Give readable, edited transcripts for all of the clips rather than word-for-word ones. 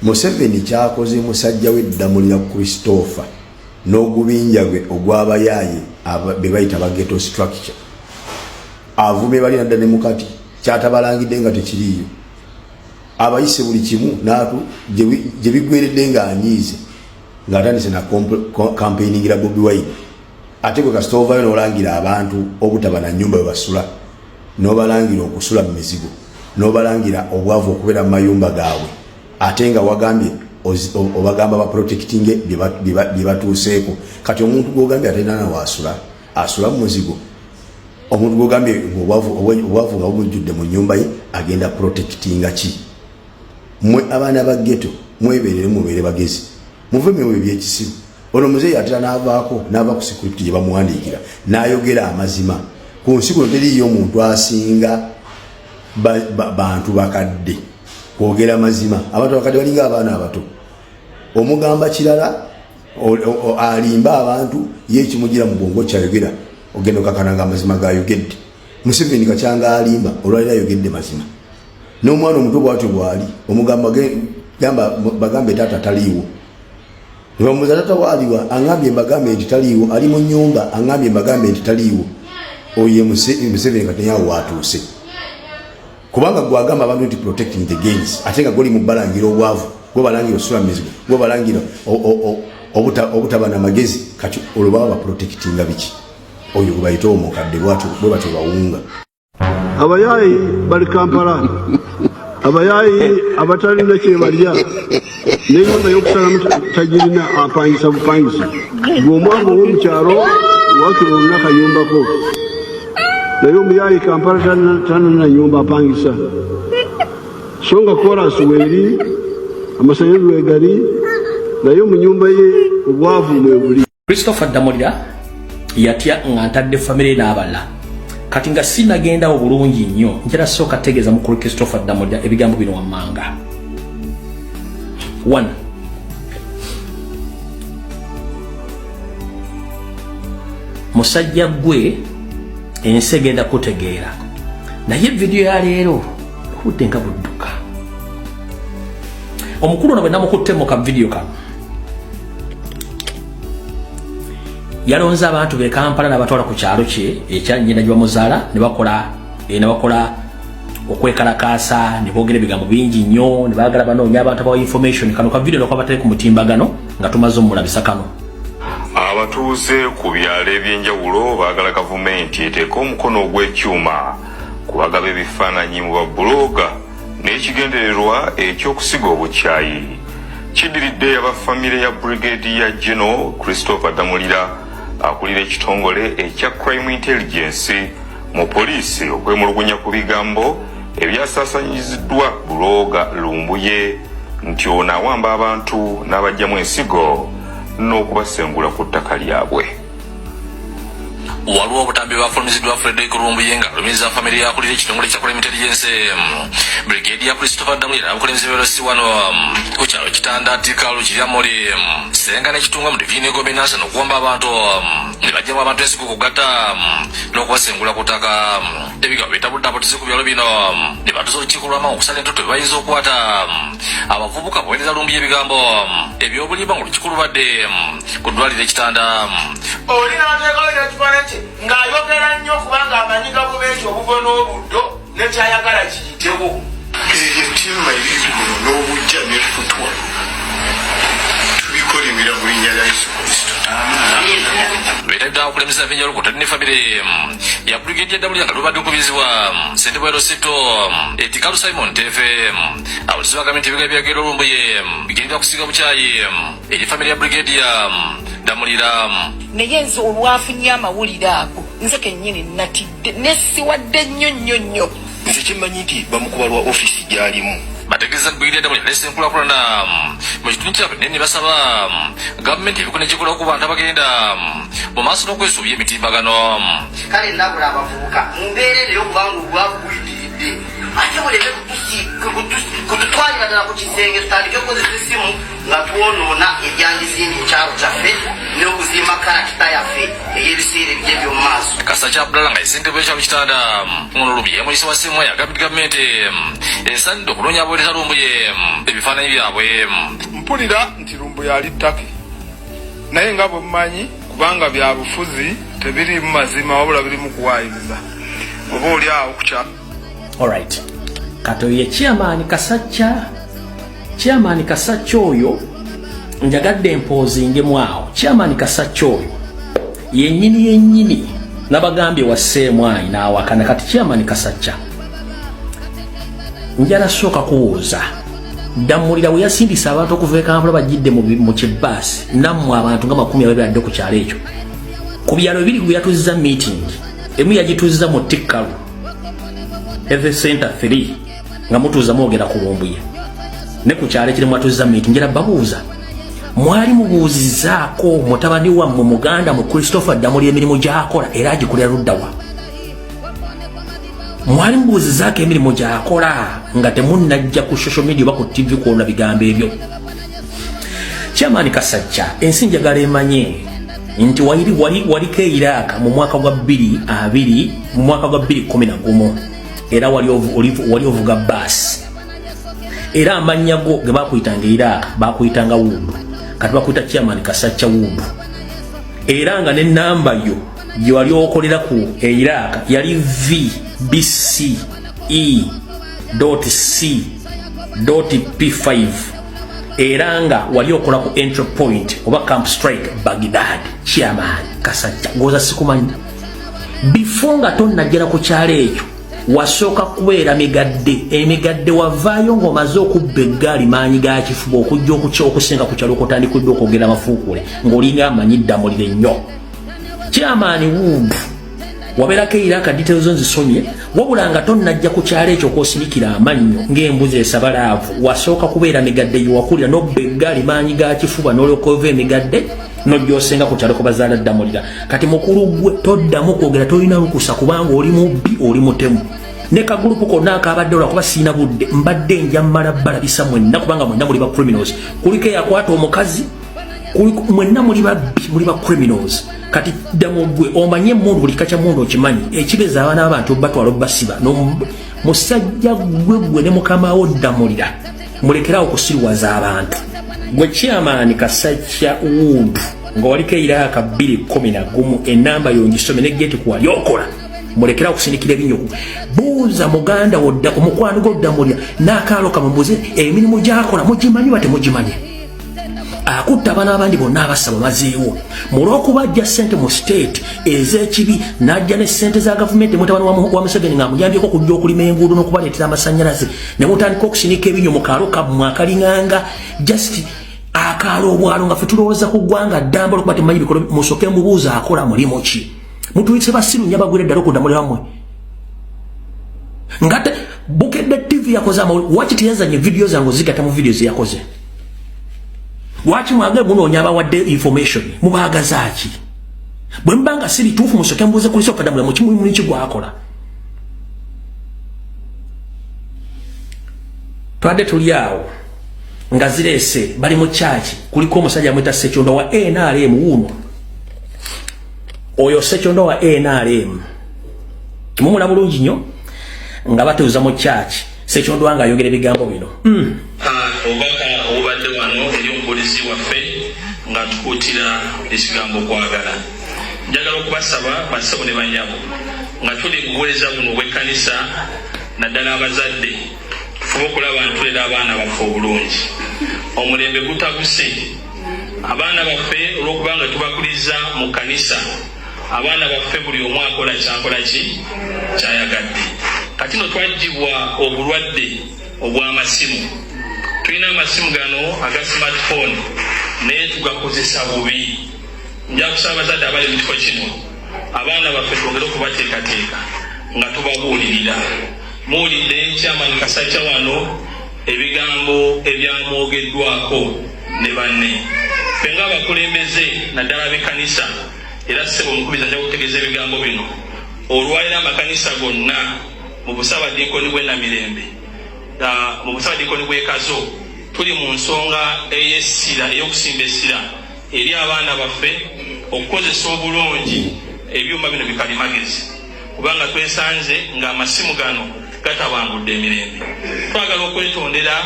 Museveni kyakoze musajja we Ddamulira Christopher n'ogubinja gwe ogw'abayaaye be bayita ba ghetto structure. Avume bali nadda ne mukati kyatabalangidde nga tekiriiyo. Abayise buli kimu n'atu gye biggweredde ng'anyiize ng'atandise na campaigningira Bobi Wine. Ate gwe kasita ovayo n'olangira abantu obutaba na nnyumba we basula, n'obalangira okusula mu mizigo, n'obalangira obwavu okubeera mu mayumba gaabwe, ate nga wagambye obagamba baprotectinge bye batuuseeko. Kati omuntu gw'ogambye atalina na waasula, asula mu muzigo. Omuntu gw'ogambye obwavu nga bumujjudde mu nnyumba ye, agenda protectinga ki? Mmwe abaana ba ghetto mwebeerere, mubeere bagezi, muve mu ebyo ebyekisiru. Ono muzeeyi atera n'avaako n'ava ku script gye bamuwandiikira n'ayogera amazima. Ku nsi kuno teriiyo omuntu asinga bantu bakadde kwogera mazima. Abantu abakadde balinga abaana abato, omugamba kirala, alimba abantu, ye ekimugira mu bwongo kyayogera, ogenda okakana nga amazima gayogedde. Museveni kakyanga alimba, olwaliro ayogedde mazima. N'omwana omuto bwatyo bwali, omugamba bagambe taata taliiwo, nebamubuuza taata waaliwa, angambye mbagambe nti taliiwo, ali mu nyumba, angambye mbagambe nti taliiwo. Oyo ye Museveni kati naye awo waatuuse, kubanga gwagamba abantu nti protecting the gains, ate nga goli mu balangira obwavu, gwe balangira osula mizigo, gwe balangira obutaba na magezi. Kati olwo baba baprotectinga biki? Oyo gwe bayita omukadde bwatyo bwe batyo bawunga. Abayaayi bali Kampala, abayaayi abatalina kyebalya, n'enyumba y'okusalamu tagirina, apangisa bupangisa. Gwe omwavu ow'omukyalo wakiri olina akayumbako, naye omuyaayi Kampala talina nyumba, apangisa. So nga korasi weeri, amasanyalaze wegali, naye mu nyumba ye obwavu mwebuli. Christopher Ddamulira yatya nga ntadde famire n'abalala. Kati nga sinnagendawo bulungi nnyo, njala sooka tegeeza mukulu Christopher Ddamulira ebigambo bino wammanga. 1, musajja gwe, ensi egenda kutegeera, naye vidiyo ya leero obudde nga budduka. Omukulu ono bwe namukutte mu ka vidiyo kano, yalonze abantu be Kampala n'abatwala ku kyalo kye ekya nnyina gye bamuzaala, ne bakola okwekalakaasa, ne boogera ebigambo bingi nnyo, ne baagala banoonya abantu abawa information. Kano ka vidiyo nokabatale ku mutimbagano nga tumaze omulabisa kano. Abatuuze ku byalo ebyenjawulo baagala gavumenti eteeke omukono ogw'ekyuma ku bagaba ebifaananyi mu babuloga n'ekigendererwa eky'okusiga obukyayi. Kiddiridde aba famire ya Brigadier General Christopher Damulira, akulira ekitongole ekya Crime Intelligence mu poliisi, okwemulugunya ku bigambo ebyasaasanyiziddwa buloga Lumbuye nti ono awamba abantu n'abajjamu ensigo n'okubasengula ku ttaka lyabwe. Waliwo obutambi bwafulumiziddwa Frederick Lumbuye nga alumiriza famire yakulira ekitongole kya Crime Intelligence, Brigadier Christopher Damulira, n'abakulembeze b'erosi wano ku kyalo Kitanda Tikalu Kiryamuli Senga n'ekitunga mu Divini Gombe Nansana okuwamba abantu ne bajjamu abantu ensigo kugatta n'okubasengula ku ttaka. Ebigambo bitabudde abatuuze ku byalo bino ne batuuza olukiiko lw'amangu okusala entoto bye bayinza okukwata abavubuka baweereza Lumbuye ebigambo ebyobulimba ng'olukiiko lubadde ku ddwaliro Ekitanda. Oli n'ateekayo n'ekifaananyi kye ng'ayogera nnyo kubanga amanyi gavumenti obuvo n'obuddo nekyayagala kiyitewo. Eyo ettima eriri kuno n'obujja n'effutwa tubikolimira mu linnya lya Yesu Kristo. Beetabidde abakulembeze ab'enjawulo ku ne famire ya Brigadier Damulira nga lubadde okubizibwa ssentebe wa Rosito Etikalu Simon Tefe. Abaluzi bagambye nti ebigambo byagenda Olumbuye bigenda kusiga bukyayi eri famire ya Brigadier Damulira. Naye nze olwafunye amawulire ago, nze kennyini natidde nesiwadde nnyo nnyo nnyo. Nze kyemmanyi nti bamukuba lwa ofiisi gy'alimu. Bategeeza Brigadier Damulira aleese enkulaakulana mu kitundu kyabwe naye ne basaba gavumenti ebikono egikola ku bantu abagenda mu maaso n'okwesuubya emitimbagano. Kale nabula abavubuka mu mbeera eno ey'okubanga obwavu buyitiridde. Ate muleme kututwalira ddala ku kisenge, tutandike okukozesa essimu nga twonoona ebyandizimbye ekyalo kyaffe n'okuzimba character yaffe ey'ebiseera ebijja eby'omu maaso. Kasacca Abdallah nga ssentebe w'ekyalo Kitanda ngono Lumbuye yamuyise wa ssimu yagambye nti gavumenti esaanidde okunoonya abaweereza Lumbuye ebifaananyi byabwe. Mpulira nti Lumbuye ali Turkey, naye nga bwe mumanyi, kubanga byabufuzi tebiriimu mazima wabula birimu kuwaayiriza oba oli awo ku kya. Alright, kati oyo ye Chairman Kasacca. Chairman Kasacca oyo njagadde mpoozingemu awo. Chairman Kasacca oyo yennyini yennyini nabagambye wasseemwayi n'awakana. Kati Chairman Kasacca, njala sooka kubuuza. Ddamulira bwe yasindisa abantu okuva e Kampala bajjidde mu kibaasi, nammwe abantu nga 20 adde ku kyalo ekyo, ku byalo ebiri gwe yatuzza meeting, emu yagituzza mu Tikkalu Health Center 3 nga mutuuza mwogera ku Lumbuye, ne ku kyalo ekirimu atuzza meeting. Njala babuuza, mwali mubuuzizaako mutabani wammwe, muganda mu Christopher Ddamuli, emirimu gy'akola era agikolera luddawa? Mwali mubuuzizaako emirimu gy'akola nga temunnajja ku social media oba ku TV kwolwa bigambo ebyo? Chairman Kasajja, ensi njagala emanye nti wali wali waliko e Iraq mu mwaka gwa 2020, mu mwaka gwa 2011, era wali wali ovuga baasi, era amannya go ge bakuyitanga e Iraq bakuyitanga Wood, kati bakuyita Chairman Kasacca Wood, era nga nenamba yo gye wali okolera ku e Iraq yali VBC E C P5, era nga wali okola ku entry point oba Camp Strike Baghdad. Chairman Kasajja, goza sikumanyi. Before nga tonnajjera ku kyalo ekyo, wasooka kubeera migadde. Emigadde wavaayo ng'omaze okubba eggaali maanyi ga kifuba okujja okusenga ku kyalo okutandikidde okwogera amafuukule ng'olinga amanyi Ddamulire nnyo. Chairman Wood, wabeerako era akadetails nzisomye, wabula nga tonnajja ku kyalo ekyo kw'osirikira amannyo ng'embuzi esabalaavu, wasooka kubeera migadde gyewakulira n'obba eggaali maanyi ga kifuba, n'olyoka ova emigadde n'ojja osenga ku kyalo kubazaala Ddamulira. Kati mukulu gwe, toddamu kwogera, tolina lukusa kubanga oli mubbi, oli mutemu ne kagulupu konna akabadde. Olwakuba siina budde, mbadde nja mmala balabisa mwenna, kubanga mwenna muli ba criminals. Kuliko eyakwata omukazi, mwenna muli babbi, muli ba criminals. Kati ddamu gwe omanye emundu, buli kakya mundu okimanyi ekibeza abaana b'abantu batwala obbasiba. Musajja gwe, gwe ne mukamawo Ddamulira, mulekerawo okusirwaza abantu. Gwe Chairman Kasacca Wood, nga waliko Iraq 211, enamba yongisome ne geti kuwali okola, mulekerawo okusindikira ebinyoku. Buuza muganda wodda, omukwano gwo Ddamulira n'akaalo kamubuuze emirimu gyakola. Mugimanyi ba temugimanyi? Akutta abaana abandi bonna abassa bamazeewo mulwokuba ajja ssente mu state ez'ekibi, n'ajja ne ssente za gavumenti. Mutabani wa Museveni ng'amuyambyeko okujja okulima enguudo n'okubaleetera amasannyalaze, ne mutandika okusinika ebinyo mu kaalo kammwe akalinganga just akaalo obwalo, nga ffe tulowooza ku ggwanga ddamba olwokuba temumanyi bikolo. Musooke mubuuza akola mulimu ki. Mutuyise basiru nnyo abagwira eddala okudda muli wammwe nga Bukedde TV yakoze amawulire. Waki teyazanye video zange ozigatta mu video zeyakoze? Lwaki mwagala munoonya abawadde information? Mubaagaza ki? Bwe muba nga si bituufu, musooke mbuuze Christopher Ddamulira mukimulimu ki gwakola. Twadde tuli awo nga zireese bali mu kyaki, kuliko omusajja amwita Sekyondo wa NRM. Wuuno oyo Sekyondo wa NRM, mumula bulungi nnyo nga batuuza mu kyaki. Sekyondo nga ayogera ebigambo bino. Obubaka obubadde wano eri omubulizi waffe nga tukuutira ekigambo kwagala, njagala okubasaba bassebo ne bannyabo nga tuli mu buweereza buno obw'ekkanisa, naddala abazadde, tufube okulaba nti tulera abaana baffe obulungi. Omulembe gutabuse. Abaana baffe olw'okubanga tubakuliza mu kkanisa, abaana baffe buli omu akola kyakola ki kyayagadde. Kati no twaggyibwa obulwadde obw'amasimu. Tulina amasimu gano aga smartphone naye tugakozesa bubi. Nja kusaba abazadde abali mu kifo kino, abaana baffe twongere okubateekateeka nga tubabuulirira. Muwulidde Chairman Kasacca wano ebigambo ebyamwogeddwako ne banne. Ffe ng'abakulembeze naddala ab'ekkanisa, era ssebo omukubiriza, nja kutegeeza ebigambo bino olwaliro amakanisa gonna. mu Busaabadinkoni bw'e Namirembe, mu Busaabadinkoni bw'e Kazo, tuli mu nsonga ey'essira ey'okusimba essira eri abaana baffe okukozesa obulungi ebyuma bino bikalimagezi, kubanga twesanze ng'amasimu gano gatabangudde emirembe. Twagala okwetondera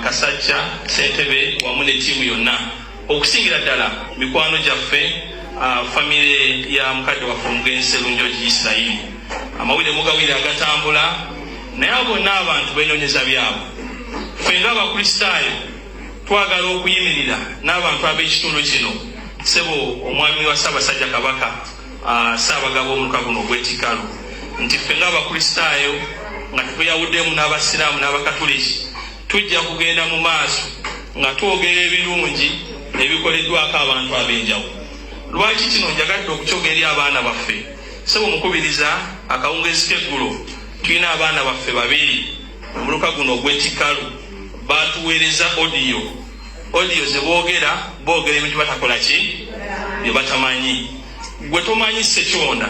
Kasajja ssentebe wamu ne ttiimu yonna, okusingira ddala mikwano gyaffe, famire ya mukadde waffe omugenzi Sserunjogi Isirayiri. Amawulire mugawulire agatambula, naye abo bonna abantu benoonyeza byabwe. Ffe ng'Abakristaayo twagala okuyimirira n'abantu ab'ekitundu kino. Ssebo omwami wa Ssaabasajja Kabaka, Ssaabagabo w'omuluka guno ogw'e Kikalu, nti ffe ng'Abakristaayo nga tetweyawuddemu n'Abasiraamu n'Abakatuliki, tujja kugenda mu maaso nga twogera ebirungi ebikoleddwako abantu ab'enjawulo. Lwaki kino njagadde okukyogera eri abaana baffe? Ssebo mukubiriza, akawungeezi k'eggulo tulina abaana baffe babiri omuluka guno ogw'e Kikalu batuweereza audio. Audio ze boogera, boogera ebintu batakola ki bye batamanyi. Gwe tomanyi Ssekyonda,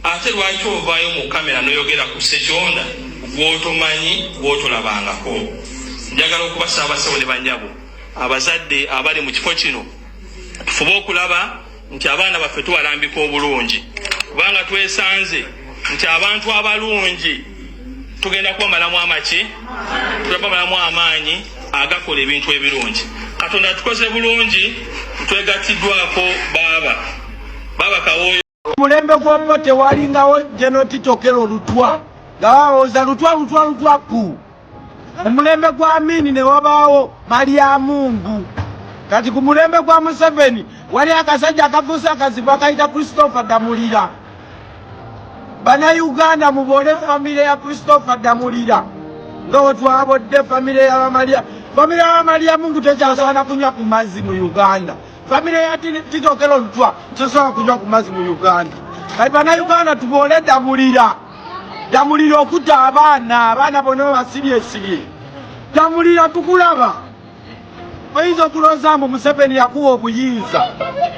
ate lwaki ovaayo mu kamera n'oyogera ku Ssekyonda gw'otomanyi, gw'otolabangako? Njagala okubasaba, bassebo ne bannyabo, abazadde abali mu kifo kino, tufube okulaba nti abaana baffe tubalambika obulungi, kubanga twesanze nti abantu abalungi tugenda kubamalamu amaki, tubamalamu amaanyi agakola ebintu ebirungi. Katonda tukoze bulungi, twegattiddwako baaba baaba Kawooyo. Omulembe gw'Obote tewalingawo General Tito Okello Lutwa, nga balowooza Lutwa, Lutwa, Lutwa ku omulembe gwa Amini ne wabaawo Malyamungu. Kati ku mulembe gwa Museveni wali akasajja akafuuse akazibu akayita Christopher Damulira. Bannayuganda, muboole famire ya Christopher Damulira nga we twabodde famire y'Abamalia. Famire y'Abamalyamungu tekyasobola kunywa ku mazzi mu Uganda. Famire ya Tito Okello Lutwa tesobola kunywa ku mazzi mu Uganda. Kati Bannayuganda, tuboole Damulira. Damulira okutta abaana, abaana bonna babasibyesibye. Damulira, tukulaba. Oyinza okulowooza mbu Museveni yakuwa obuyinza,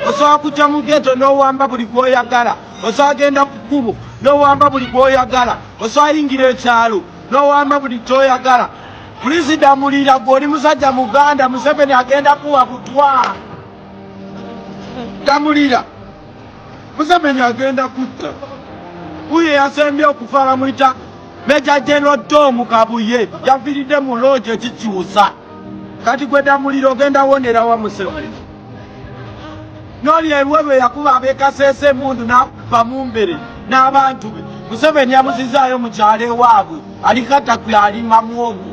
osobola kujja mu ghetto n'owamba buli gwoyagala, osobola genda ku kkubo n'owamba buli gwoyagala, osobola yingira ekyalo n'owamba buli kyoyagala. Please Damulira, gwe oli musajja Muganda, Museveni agenda kuwa butwa. Damulira, Museveni agenda kutta. Uyo yasembye okufa bamuyita Major General Tom Kabuye, yafiiridde mu lodge ekikyusa. Kati gwe Damulira ogenda wonera wa Museveni? Noli erwebwe yakuba ab'e Kasese emundu n'akuba Mumbere n'abantu be, Museveni yamuzizaayo mu kyalo ewaabwe, ali Katakwi alima muwogo.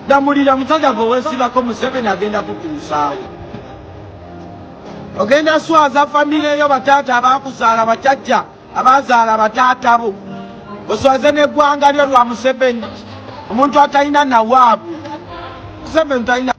Damulira, musajja gwe weesibako, Museveni agenda kutuusaawo. Ogenda swaza famire yo, bataata abakuzaala, bajjajja abazaala bataata bo, oswaze n'eggwanga lyo lwa Museveni, omuntu atalina nawaabwe. Museveni talina.